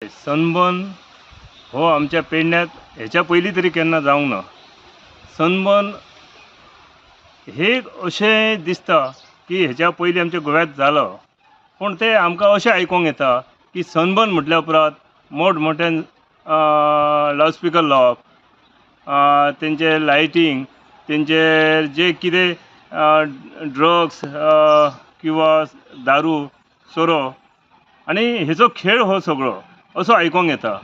Sunburn हो आमच्या पेडण्यांत हेच्या पयलीं तरी केन्ना जावंक ना. सनबर्न हे एक अशें दिसता की हेच्या पयलीं आमच्या गोव्यांत जालो, पूण तें आमकां अशें आयकोंक येता की सनबर्न म्हटल्या उपरांत मोट मोट्यान लावडस्पिकर लावप, तेंचे लायटींग, तेंचे जे कितें ड्रग्स किंवा दारू सोरो आनी हेचो खेळ हो सगळो असो आयकोंक येता.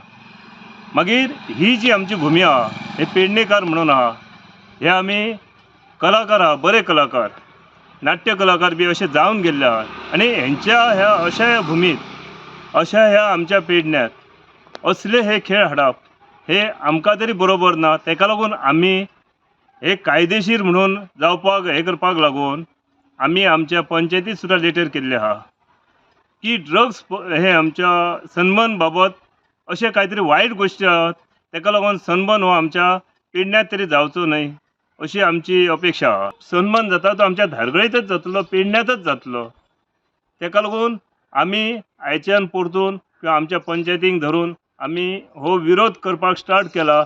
मागीर ही जी आमची भुमी आहा, हे पेडणेकार म्हणून आहा, हे आमी कलाकार आहा, बरे कलाकार, नाट्य कलाकार बी अशे जावन गेल्ले आहा आनी हेंच्या ह्या अशा ह्या भुमीत, अशा ह्या आमच्या पेडण्यात असले हे खेळ हाडप हे आमकां तरी बरोबर ना. तेका लागून आमी हे कायदेशीर म्हणून जावपाक हे करपाक लागून आमी आमच्या पंचायतीत सुद्दां लेटर केल्ले आहा की ड्रग्स हे आमच्या सनबर्न बाबत अशें कांय तरी वायट गोश्टी आहात, तेका लागून सनबर्न हो आमच्या पेडण्यांत तरी जावचो न्हय अशी आमची अपेक्षा आहा. सनबर्न जाता तो आमच्या धारगळींतच जातलो, पेडण्यांतच जातलो. तेका लागून आमी आयच्यान परतून किंवा आमच्या पंचायतीक धरून आमी हो विरोध करपाक स्टार्ट केला,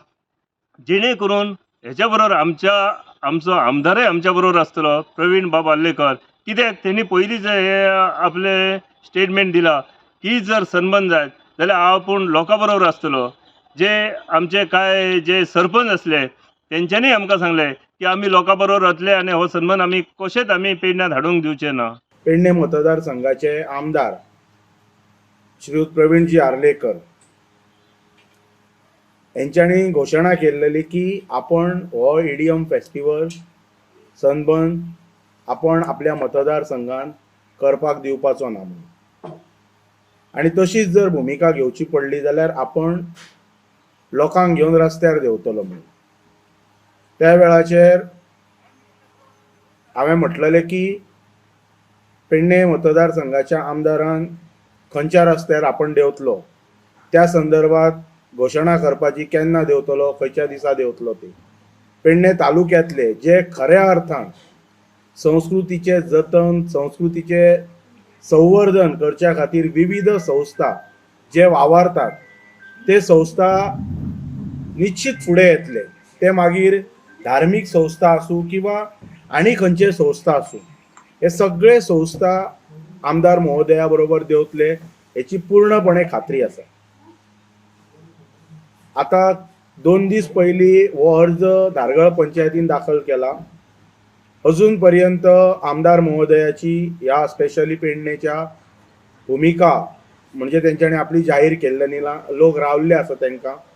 जेणे करून हेच्या बरोबर आमच्या आमचो आमदारय आमच्या बरोबर आसतलो, प्रवीण बाब आर्लेकर. कित्याक तेणी पयलींच हे आपले स्टेटमेंट दिला की जर सनबर्न जायत जाल्यार हांव आपूण लोकां बरोबर आसतलो. जे आमचे कांय जे सरपंच आसले तेंच्यांनी आमकां सांगलें की आमी लोकां बरोबर वतले आनी हो सनबर्न आमी कशेंच आमी पेडण्यात हाडूंक दिवचे ना. पेडणे मतदारसंघाचे आमदार श्रीयुत प्रवीणजी आर्लेकर हेंच्यांनी घोशणा केल्लेली की आपण हो ईडीएम फेस्टिवल सनबर्न आपण आपल्या मतदारसंघान करपाक दिवपाचो ना म्हणून, आनी तशीच जर भुमिका घेवची पडली जाल्यार आपण लोकांक घेवन रस्त्यार देंवतलो म्हणून. त्या वेळाचेर हांवें म्हटलेलें की पेडणे मतदारसंघाच्या आमदारान खंयच्या रस्त्यार आपण देंवतलो त्या संदर्भात घोशणा करपाची, केन्ना देंवतलो, खंयच्या दिसा देंवतलो ती. पेडणे तालुक्यांतले जे खऱ्या अर्थान संस्कृतीचें जतन, संस्कृतीचें संवर्धन करच्या खातीर विविध संस्था जे वावरतात ते संस्था निश्चित फुडें येतले. ते मागीर धार्मीक संस्था आसूं किंवा आनी खंयचे संस्था आसूं, हे सगळे संस्था आमदार महोदया बरोबर देंवतले हेची पूर्णपणे खात्री आसा. आतां 2 दीस पयलीं हो अर्ज धारगळ पंचायतीन दाखल केला. अजून पर्यंत आमदार महोदयाची ह्या स्पेशली पेडणेच्या भुमिका म्हणजे तेंच्यांनी आपली जाहीर केल्ले न्ही, लोक रावल्ले आसा तेंकां.